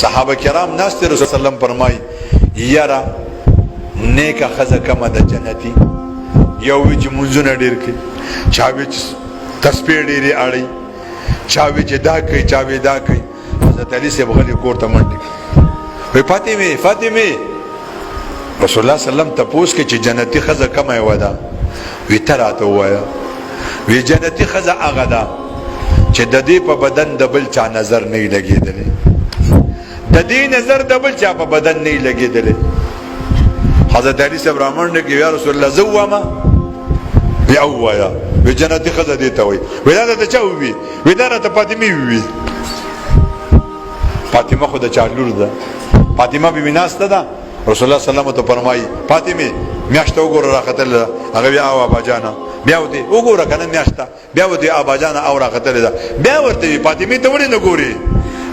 صحابه کرام ناس ته رسول سلام فرمای، یاره نیکه خزه کمه ده جنتی، یو وی چې منځونه ډیر کوي، چا وی چې تسبیح ډیرې اړي، چا وی چې دا کوي، چا وی دا کوي. حضرت علي صاحب غلی کور ته منډه وی، فاطمه فاطمه، رسول الله صلی الله علیه وسلم تپوس کې چې جنتی خزه کمه یو ده، وی ته راته ووایه. وی جنتی خزه هغه ده چې د دې په بدن د بل چا نظر نه لګېدلی، د دې نظر د بل چا په بدن نه لګېدلی. حضرت علي صاحب رامنډه کې، یا رسول الله زه ووایم؟ بیا ووایا. وی جنتی خزه دې ته وای. وی دا ته چا وی؟ وی دا راته فاطمه وی. فاطمه خو د چا لور ده؟ فاطمه بی ناسته ده. رسول الله صلی الله علیه وسلم ته فرمایي، فاطمه میاشت وګوره راختل ده. هغه بیا او ابا جانا، بیا وته وګوره کنه میاشت، بیا وته ابا جانا او راختل ده. بیا ورته فاطمه ته ولې نه ګوري؟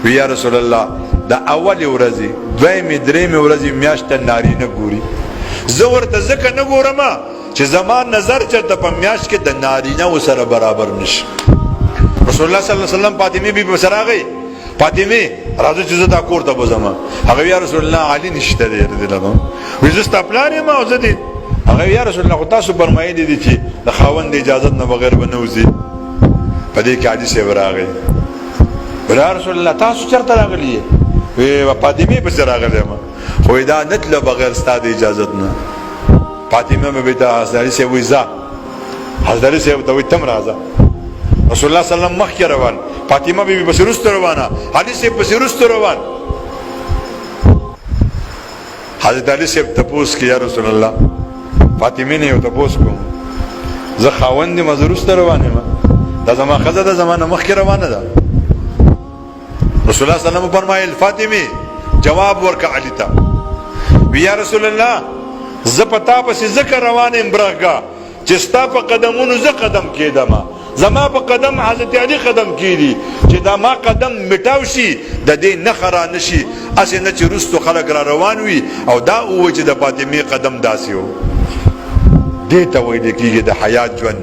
وی یا رسول الله د اول ورځې، دویمې، درېمې ورځې میاشت نارینه ګوري، زه ورته ځکه نه ګورم چې زما نظر چرته په میاشت کې د نارینه و سره برابر نشي. رسول الله صلی الله علیه وسلم فاطمه بي بي سره، فاطمه راځه چې زه تا کور ته بوزم. هغه یا رسول الله علي نشته دی رضی الله عنه. وی زه ستا پلار یم او زه دې. هغه یا رسول الله خو تاسو فرمایلی دي چې د خاوند اجازت نه بغیر به نه وځي. په دې کې علي صاحب راغی، یا رسول الله تاسو چرته راغلی؟ وی فاطمه پسې راغلی یم، خو دا نتله بغیر ستا د اجازت نه. فاطمه به ته حضرت علي صاحب وی ځه، حضرت علي صاحب ته وی تم راځه. رسول الله صلی الله علیه وسلم مخکې روان، فاطمه بی بی پسې وروسته روانه، علي صاحب پسې وروسته روان. حضرت علي صاحب تپوس کې، یا رسول الله فاطمه نه یو تپوس کوم، زه خاوند یم، زه وروسته روان یم، دا زما ښځه ده، زما نه مخکې روانه ده. رسول الله صلی الله علیه وسلم فرمایل، فاطمه جواب ورکه علي ته. وی یا رسول الله زه په تا پسې ځکه روان یم برغه چې ستا په قدمونو زه قدم کېدم، زما په قدم حضرت علي قدم کېدي، چې دا ما قدم مټاو شي د دې نښه را نشي، هسې نه چې وروستو خلک را روان وي او دا ووایي چې د فاطمې قدم داسې و. دې ته ویل کېږي د حیات ژوند.